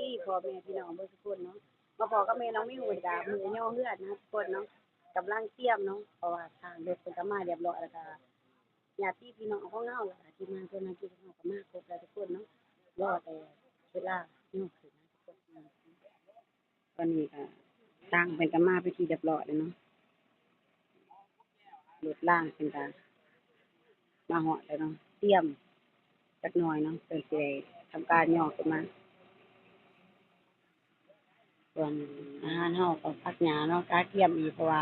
ພີ້ພໍ່ແມ່ພີ່ນ້ອງເບິດທຸກຄົນເນາະ ມາພໍ້ກັບແມ່ນ້ອງມິວ ກະມື້ຍໍເຮືອນນະທຸກຄົນເນາະ ກຳລັງຕຽມເນາະ ເພາະວ່າທາງລົດເພິ່ນກະມາລຽບຮ້ອຍ ແລ້ວກະຍາດຕິພີ່ນ້ອງຂອງເຮົາ ແລ້ວກະທີມງານຄົນຫາກິນຂອງເຮົາກະມາຄົບແລ້ວທຸກຄົນເນາະ ລໍແຕ່ເວລາຍໍຂຶ້ນນະທຸກຄົນ. ຕອນນີ້ກະຊ່າງເພິ່ນກະມາເປັນທີ່ລຽບຮ້ອຍແລ້ວເນາະ ລົດລາງເພິ່ນກະມາຮອດແລ້ວເນາະ ຕຽມຈັກໜ່ອຍເນາະ ເພິ່ນຊິໄດ້ທຳການຍໍຂຶ້ນມາ. ສ່ວນອາຫານເຮົາກະຜັກຫຍ້າເນາະ ກະກຽມອີກ ເພາະວ່າ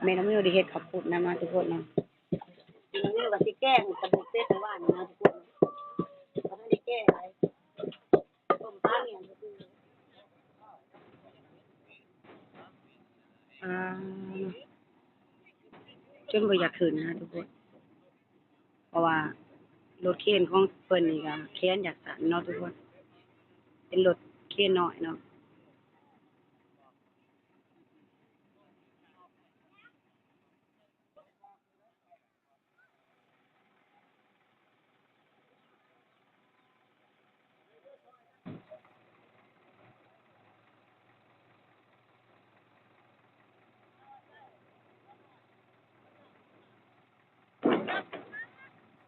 ແມ່ນ້ອງມິວໄດ້ເຮັດເຂົ້າປຸ້ນນຳເນາະທຸກຄົນເນາະ ແມ່ນ້ອງມິວກະຊິແກງກະດູກເປັດມື້ວານນີ້ນະທຸກຄົນ ບໍ່ທັນໄດ້ແກງຫຼາຍ. ອ່າ ຈົນບໍ່ຢາກຂຶ້ນນະທຸກຄົນ ເພາະວ່າລົດເຄນຂອງເພິ່ນນີ້ກະແຂນຢາກສັ້ນເນາະທຸກຄົນ ເປັນລົດເຄນນ້ອຍເນາະ.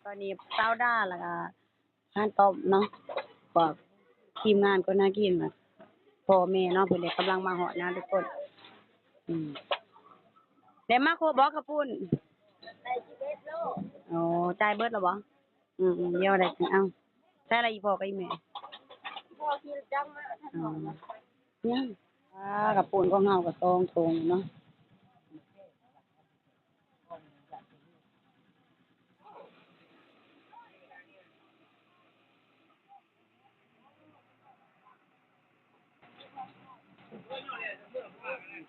ຕອນນີ້ສາວດາ ແລ້ວກະ ຮ້ານຕ້ອມເນາະ ພວກທີມງານຄົນຫາກິນ ພໍ່ແມ່ເນາະ ເພິ່ນໄດ້ກຳລັງມາຮອດນະທຸກຄົນ. ອືມ ໄດ້ມາຄົບບໍ່ເຂົ້າປຸ້ນ? ໄດ້ສິບເອັດໂລ. ໂອ້ ຈ່າຍເບິດແລ້ວບໍ່? ອືມໆ ດຽວໄດ້ເອົາ. ໃສລະອີ່ພໍ່ກັບອີ່ແມ່? ພໍ່ຂີ່ລົດຈັກມາ. ອໍ ຍັງ. ອ່າ ເຂົ້າປຸ້ນຂອງເຮົາກະສອງຖົງເນາະ.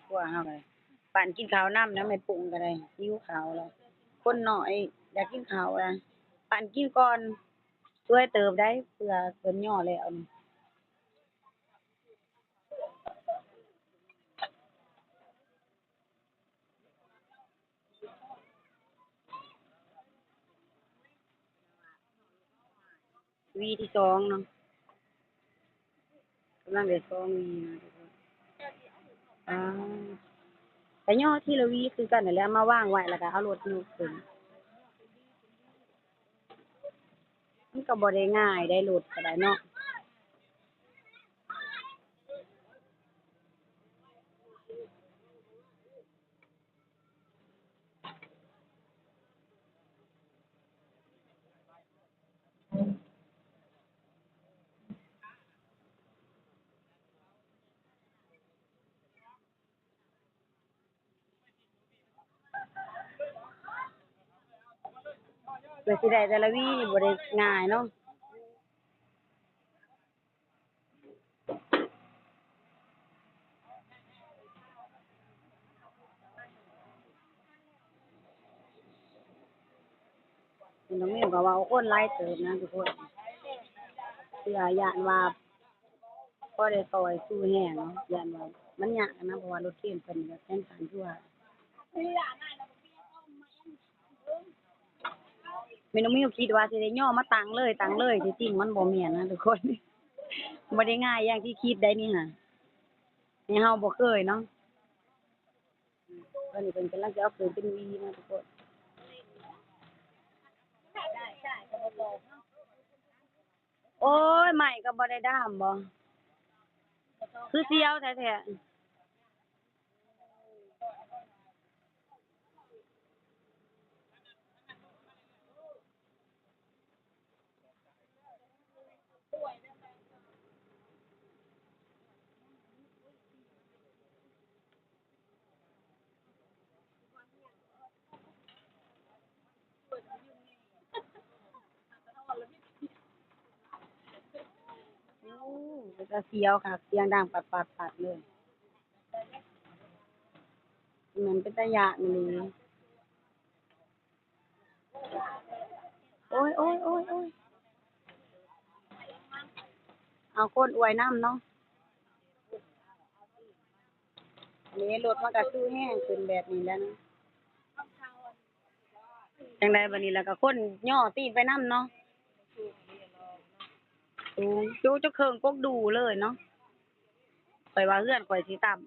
ຄົວເຮົາກະໄດ້ ປັ້ນກິນເຂົ້ານຳນະ ແມ່ປຸ້ງກະໄດ້ ຫິວເຂົ້າແລ້ວ ຄົນນ້ອຍຢາກກິນເຂົ້າລະ ປັ້ນກິນກ່ອນ ສວຍເຕີບໄດ໋ ເພື່ອເພິ່ນຍໍແລ້ວ. ວີທີສອງເນາະ ກຳລັງໄດ້ສອງວີນະທຸກຄົນ. ອ່າ ກະຍໍທີລະວີຄືກັນຫັ້ນແຫຼະ ມາວາງໄວ້ ແລ້ວກະເອົາລົດຍົກຂຶ້ນ. ມັນກະບໍ່ໄດ້ງ່າຍໄດ໋ ລົດກະໄດ້ເນາະ. ກວ່າຊິໄດ້ແຕ່ລະວີນີ້ບໍ່ໄດ້ງ່າຍເນາະ. ນ້ອງມິວກະເວົ້າຄົນຫຼາຍເຕີບນະທຸກຄົນ ເພື່ອຢ້ານວ່າ ພໍໄດ້ຊ່ອຍຊູແຮງເນາະ ຢ້ານວ່າມັນຍາກນະ ເພາະວ່າລົດເຄນເພິ່ນກະແຂນສັ້ນຄືວ່າ ແມ່ນ້ອງມິວຄິດວ່າຊິໄດ້ຍໍມາຕັ້ງເລີຍ ຕັ້ງເລີຍ ທີ່ຈິງມັນບໍ່ແມ່ນນະທຸກຄົນ ບໍ່ໄດ້ງ່າຍຢ່າງທີ່ຄິດໄດ໋ນີ້ນະ ໃນເຮົາບໍ່ເຄີຍເນາະ. ຕອນນີ້ເພິ່ນກຳລັງຈະເອົາຂຶ້ນເປັນວີນະທຸກຄົນ. ໂອ້ຍ ໄມ້ກະບໍ່ໄດ້ດາມບໍ ຄືສຽວແທ້ໆ. ໂອ້ ເປັນຕາສຽວຄັກ ສຽງດັງປັດໆໆເລີຍ ແມ່ນເປັນຕາຢ້ານອີ່ຫຼີ. ໂອ້ຍ ໂອ້ຍ ໂອ້ຍ ໂອ້ຍ ເອົາຄົນອວຍນຳເນາະ. ນີ້ລົດມັນກະສູ້ແຮງຂຶ້ນແບບນີ້ແຫຼະເນາະ. ຈັ່ງໃດບາດນີ້ລະກະຄົນຍໍຕີນໄປນຳເນາະ. ສູງ ຈຸ ຈຸເຄິ່ງກົກດູເລີຍເນາະ. ຂ້ອຍວ່າເຮືອນຂ້ອຍຊິຕ່ຳ.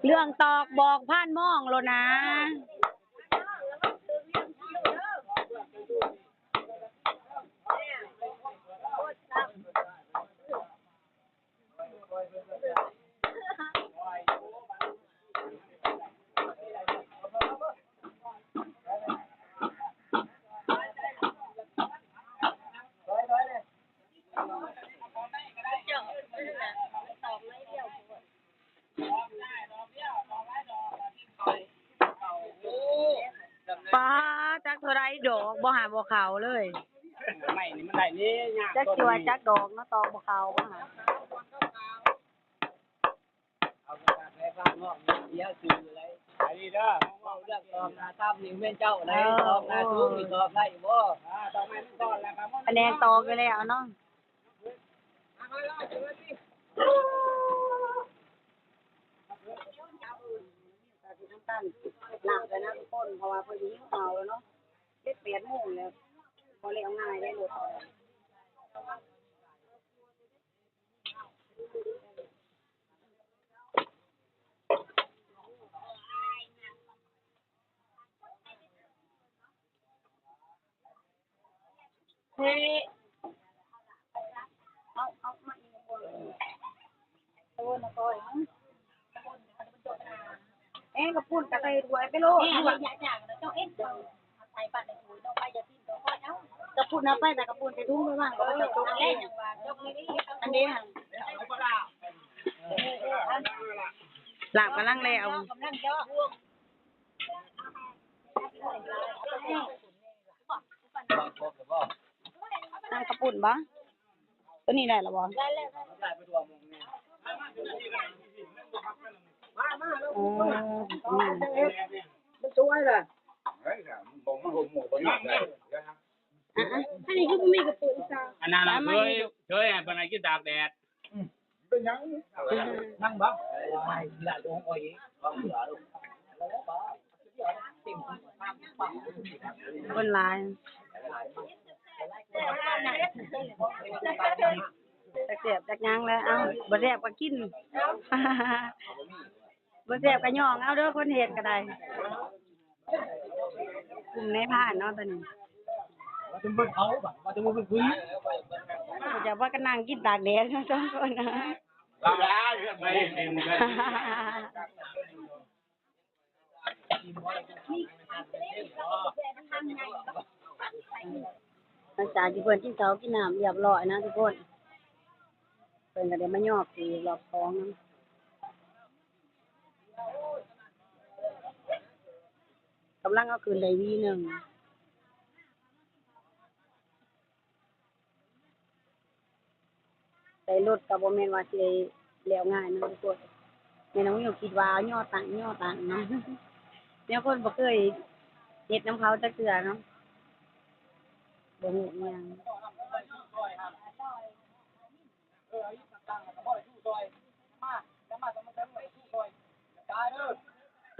ເລື່ອງຕອກບອກຜ່ານມອງໂລດນາ. ປ້າ ຈັກເທົ່າໃດດອກ ບໍ່ຫາບໍ່ເຂົ້າເລີຍ. ໄມ້ນີ້ມັນໄດ້ນີ້ຍາກ ຈັກຊິວ່າຈັກດອກເນາະ ຕອກບໍ່ເຂົ້າບໍ່ຫາ. ເອົາປະກາດໃຫ້ຟັງເນາະ ເສຍຊື່ເລີຍ ໄປດີເດີ ເວົ້າເລື່ອງຕອກໜ້າຕາມນີ້ແມ່ນເຈົ້າໃດ ເອີ ຕອກໜ້າສູງນີ້ຕອກໄດ້ບໍ່? ອ່າ ຕອກໄມ້ມັນກ່ອນແລ້ວກໍ ພະແນກຕອກຢູ່ແລ້ວເນາະ. ໜັກແລ້ວນະທຸກຄົນ ເພາະວ່າເພິ່ນຫິວເຂົ້າແລ້ວເນາະ ເຈັດແປດໂມງແລ້ວ ບໍ່ແລ້ວງ່າຍເດ້ລົດ. ເອີ ເອົາ ເອົາມາອີກ ເອີ ນະກ້ອຍ ເອີ ເອົາເຂົ້າປຸ້ນກະໃສ່ຖ້ວຍໄປໂລດ ເອີ ຢ່າຈາກນະເຈົ້າ ເອີ ໃສ່ບາດໃນຖ້ວຍ ເອົາໄປ ຢ່າຖິ້ມ ເອົາໄປ ເອົາເຂົ້າປຸ້ນ ເອົາໄປ ແຕ່ເອົາເຂົ້າປຸ້ນໃສ່ຖົງໄປວາງ ເອີ ເອົາໄປເອົາ ອັນເດ້ ອັນເດ້ ຫັ້ນ ລາບກຳລັງແລ້ວ ກຳລັງເຈາະ ນ້ຳເຂົ້າປຸ້ນບໍ່? ຕົວນີ້ໄດ້ແລ້ວບໍ່? ໄດ້ແລ້ວ ໄດ້ແລ້ວ ອືມ ມັນສວຍລະ ເອີ ອັນນີ້ຄືບໍ່ມີກະປຸ້ນຊະ ອັນນັ້ນລະ ເຄີຍ ເຄີຍໃຫ້ເພິ່ນໃຫ້ກິນຕາກແດດ. ເປັນຫຍັງ? ນັ່ງບໍ່? ຄົນຫຼາຍ ຈັກແຊບຈັກຫຍັງແລ້ວ ເອົ້າ ບໍ່ແຊບກໍກິນ ບໍ່ແຊບກໍຍ້ອງເອົາເດີ ຄົນເຮັດກໍໄດ້. ກຸ່ມນາຍພານເນາະຕອນນີ້ ວ່າຈະເບິ່ງເຂົາ ວ່າຈະເບິ່ງເພິ່ນ ເຂົາເຈົ້າພາກັນນັ່ງກິນຕາກແດດເນາະ ສອງຄົນນະ. ຫຼັງຈາກທີ່ເພິ່ນກິນເຂົ້າກິນນ້ຳຮຽບຮ້ອຍນະທຸກຄົນ ເພິ່ນກໍໄດ້ມາຍອກອີກລອບສອງນຳ. ກຳລັງເອົາຂຶ້ນໄດ້ຫວີໜຶ່ງ ໃສ່ລົດກໍບໍ່ແມ່ນວ່າຊິໄດ້ແລ້ວງ່າຍນະທຸກຄົນ ແມ່ນ້ອງມິວຄິດວ່າຍໍຕັ້ງຍໍຕັ້ງເນາະ ແນວຄົນບໍ່ເຄີຍເຮັດນຳເຂົາຈັກເທື່ອເນາະ ບໍ່ຮູ້ອີ່ຫຍັງ.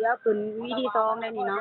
ດຽວຂຶ້ນຫວີທີສອງໄດ້ນີ້ເນາະ.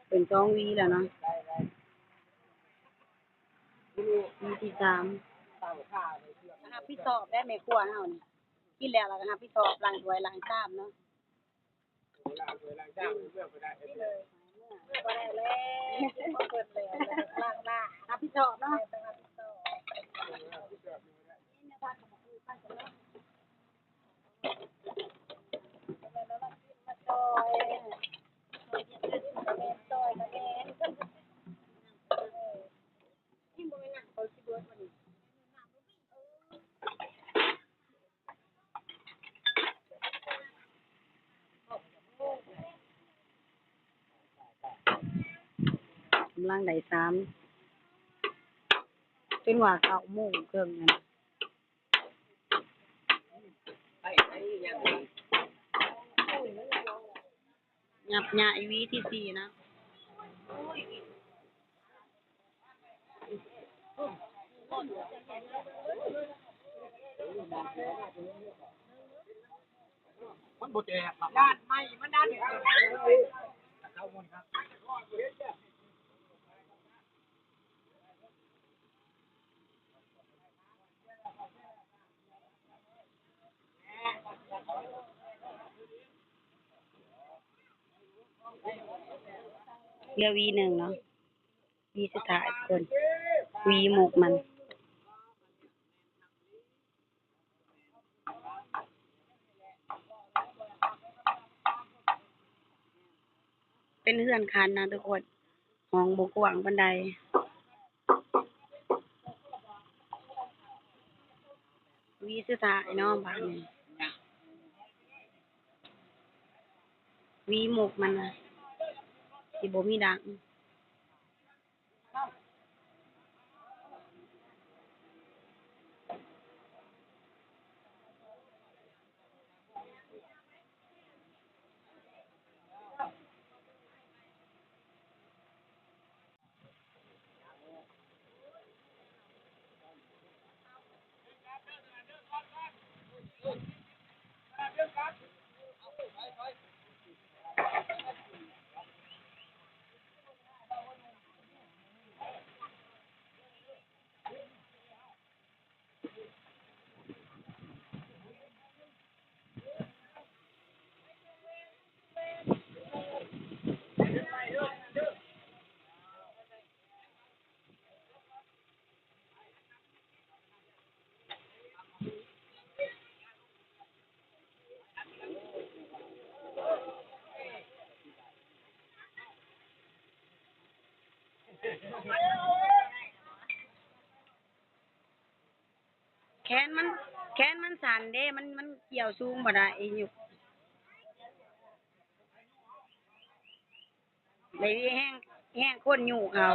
ເປັນສອງຫວີແລ້ວເນາະ ຫວີທີສາມ ຮັບຜິດຊອບແດ່ແມ່ຄົວເຮົານີ້ ກິນແລ້ວລະກໍຮັບຜິດຊອບ ລ້າງຖ້ວຍລ້າງຊາມເນາະ. ລ້າງຖ້ວຍລ້າງຊາມ ເມືອບໍ່ໄດ້ ເມືອບໍ່ໄດ້ແລ້ວ เพิ่นแล้ว ล้างหน้า รับผิดชอบเนาะ ກຳລັງໄດ້ສາມ ຈົນວ່າເກົ້າໂມງເຄິ່ງນັ້ນ ຫຍັບຍ້າຍຫວີທີສີ່ນະ. ມັນບໍ່ແຕກ ດ້ານໄມ້ມັນດ້ານ ເຫຼືອຫວີໜຶ່ງເນາະ ຫວີສຸດທ້າຍທຸກຄົນ ຫວີໝົກມັນ. ເປັນເຮືອນຄັນນະທຸກຄົນ ຫ້ອງບໍ່ກວ້າງປານໃດ. ຫວີສຸດທ້າຍເນາະ ບາດນີ້ ຫວີໝົກມັນນະ ທີ່ບໍ່ມີດັງ. ແຂນມັນ ແຂນມັນສັ້ນເດ້ ມັນ ມັນກ່ຽວສູງບໍ່ໄດ້ ຍົກ ໄດ້ແຮງ ແຮງຄົນຍູ້ເອົາ.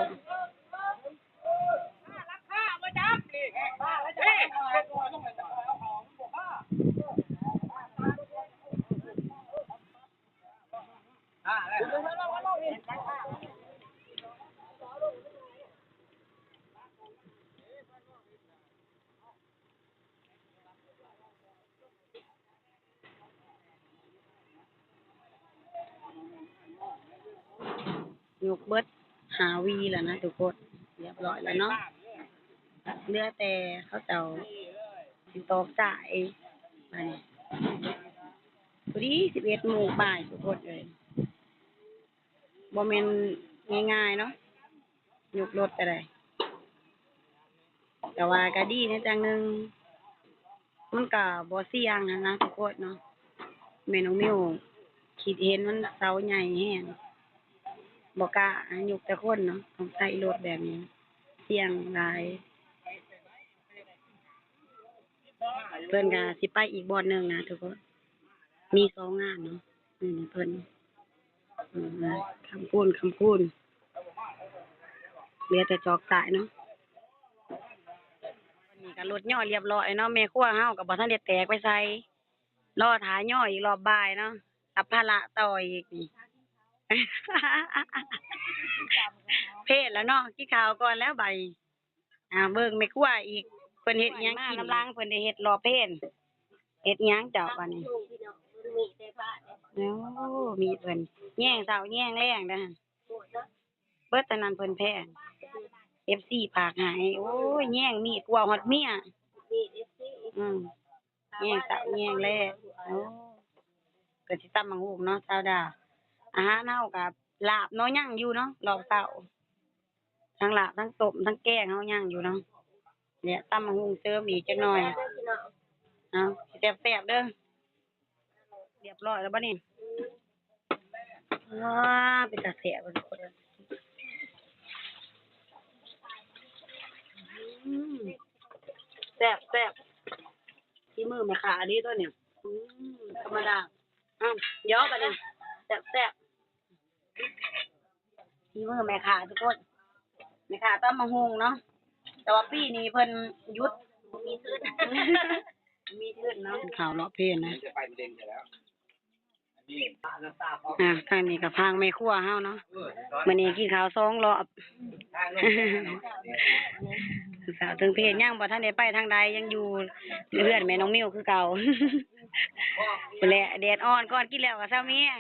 ຍົກເບິດຫ້າຫວີແລ້ວນະທຸກຄົນ ຮຽບຮ້ອຍແລ້ວເນາະ ເຫຼືອແຕ່ເຂົາເຈົ້າຊິຕອກສາຍ ບາດນີ້ ພໍດີສິບເອັດໂມງປາຍທຸກຄົນເອີຍ ບໍ່ແມ່ນງ່າຍໆເນາະ ຍົກລົດກໍໄດ້ ແຕ່ວ່າກໍດີໃນຢ່າງໜຶ່ງ ມັນກໍບໍ່ສ່ຽງຫັ້ນນະທຸກຄົນເນາະ ແມ່ນ້ອງມິວຄິດເຫັນມັນເສົາໃຫຍ່ແຮງ ບໍ່ກ້າຍົກແຕ່ຄົນເນາະ ຕ້ອງໃຊ້ລົດແບບນີ້ ສ່ຽງຫຼາຍ. ເພິ່ນກະຊິໄປອີກບ່ອນໜຶ່ງນະທຸກຄົນ ມີສອງງານເນາະ ອືມ ເພິ່ນ ອືມ ຄຳຄູນ ຄຳຄູນ ເຫຼືອແຕ່ຈອກສາຍເນາະ ນີ້ກະລົດຍໍ້ຮຽບຮ້ອຍເນາະ ແມ່ຄົວເຮົາກະບໍ່ທັນໄດ້ແຕກໄປໃສ ລໍຖ້າຍໍ້ອີກຮອບບ່າຍເນາະ ຮັບພາລະຕໍ່ອີກນີ້ ເພດແລ້ວເນາະ ກິນເຂົ້າກ່ອນແລ້ວບາດນີ້. ອ່າ ເບິ່ງແມ່ຄົວອີກ ເພິ່ນເຮັດຫຍັງກິນ ມານຳຫຼັງເພິ່ນໄດ້ເຮັດຫຼໍ່ເພນ ເຮັດຫຍັງເຈົ້າບາດນີ້ ໂອ້ ມີດເພິ່ນແຍງເຊົ້າແຍງແລງເດີ້ ເບິດເທົ່ານັ້ນເພິ່ນແພງ ເອັຟຊີຝາກໃຫ້ ໂອ້ຍ ແຍງມີດກວ່າຮອດເມຍ ອືມ ແຍງເຊົ້າແຍງແລງ ໂອ້ ກໍຊິຕຳບັກຫຸ່ງເນາະ ສາວດາ ອາຫານເຮົາກໍລາບເນາະ ຍັງຢູ່ເນາະ ຮອບເຊົ້າ ທັງລາບ ທັງຕົ້ມ ທັງແກງເຮົາຍັງຢູ່ເນາະ. ແລະ ຕຳບັກຫຸ່ງເສີມອີກຈັກໜ່ອຍ. ເອົາ ແຊບໆເດີ. ຮຽບຮ້ອຍແລ້ວບໍ່ນີ້? ວ້າ ເປັນຕາແຊບເບິ່ງທຸກຄົນ. ອືມ ແຊບໆ ຝີມືແມ່ຄ້າອີ່ຫຼີຕົວນີ້. ອືມ ທຳມະດາ. ອ້າວ ຢອກບັດນີ້ ແຊບໆ. ຝີມືແມ່ຄ້າທຸກຄົນ. ແມ່ຄ້າຕຳບັກຫຸ່ງເນາະ. ແຕ່ວ່າປີນີ້ເພິ່ນຢຸດ ບໍ່ມີທຶນ ບໍ່ມີທຶນເນາະ. ກິນເຂົ້າເລາະເພນນະ. ອ່າ ທາງນີ້ກໍພາງແມ່ຄົວເຮົາເນາະ. ມື້ນີ້ກິນເຂົ້າສອງລອບ. ສາວເທິງເພນຍັງບໍ່ທັນໄດ້ໄປທາງໃດ ຍັງຢູ່ເຮືອນແມ່ນ້ອງມິວຄືເກົ່າ. ພຸ້ນແຫຼະ ແດດອ່ອນ ກ່ອນກິນແລ້ວກໍຊາວແຮງ.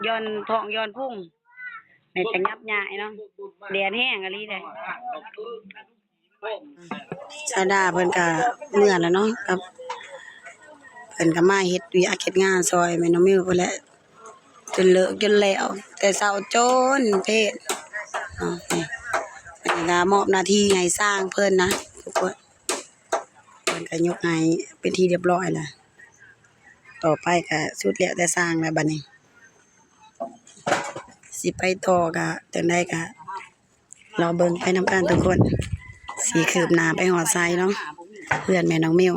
ຢ່ອນທ້ອງຢ່ອນພຸງ ແມ່ນຈັກຫຍັບຍາຍເນາະ. ແດດແຮງອີ່ຫຼີເດ້. ສາວດາເພິ່ນກະເມືອແລ້ວເນາະ ກັບ ເພິ່ນກະມາເຮັດວຽກເຮັດງານຊ່ອຍແມ່ນ້ອງມິວພຸ້ນແຫຼະ ຈົນເລີກຈົນແລ້ວ ແຕ່ເຊົ້າຈົນເພນເນາະ. ນີ້ ເພິ່ນກະມອບໜ້າທີ່ໃຫ້ຊ່າງເພິ່ນນະທຸກຄົນ. ເພິ່ນກໍຍົກໃຫ້ເປັນທີ່ຮຽບຮ້ອຍແລ້ວ. ຕໍ່ໄປກໍສຸດແລ້ວແຕ່ຊ່າງແລ້ວບັດນີ້. ຊິໄປຕໍ່ກໍຈັ່ງໃດກໍລໍເບິ່ງໄປນຳກັນທຸກຄົນ. ຊິຄືບໜ້າໄປຮອດໃສເນາະ ເຮືອນແມ່ນ້ອງມິວ.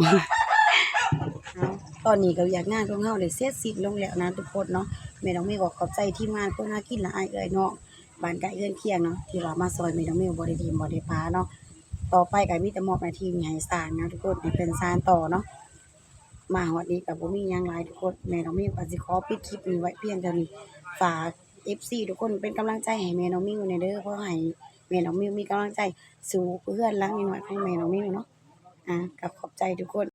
ຕອນນີ້ກໍວຽກງານຂອງເຮົາໄດ້ເສັດສິ້ນລົງແລ້ວນະທຸກຄົນເນາະ. ແມ່ນ້ອງມິວກໍຂອບໃຈທີມງານຄົນຫາກິນ ແລະ ອ້າຍເອື້ອຍນ້ອງ ບ້ານໃກ້ເຮືອນຄຽງເນາະ ທີ່ວ່າມາຊ່ອຍແມ່ນ້ອງມິວ ບໍ່ໄດ້ຖິ້ມບໍ່ໄດ້ປະເນາະ. ຕໍ່ໄປກໍມີແຕ່ມອບໜ້າທີ່ໃຫ້ຊ່າງນະທຸກຄົນ ໃຫ້ເພິ່ນສານຕໍ່ເນາະ. ມາຮອດນີ້ກໍບໍ່ມີຫຍັງຫຼາຍທຸກຄົນ ແມ່ນ້ອງມິວກໍຊິຂໍປິດຄລິບນີ້ໄວ້ພຽງເທົ່ານີ້. ຝາກເອັຟຊີທຸກຄົນເປັນກຳລັງໃຈໃຫ້ແມ່ນ້ອງມິວແດ່ເດີ ຂໍໃຫ້ແມ່ນ້ອງມິວມີກຳລັງໃຈສູ້ເພື່ອເຮືອນຫຼັງນ້ອຍໆຂອງແມ່ນ້ອງມິວເນາະ. ອ່າ ກໍຂອບໃຈທຸກຄົນ.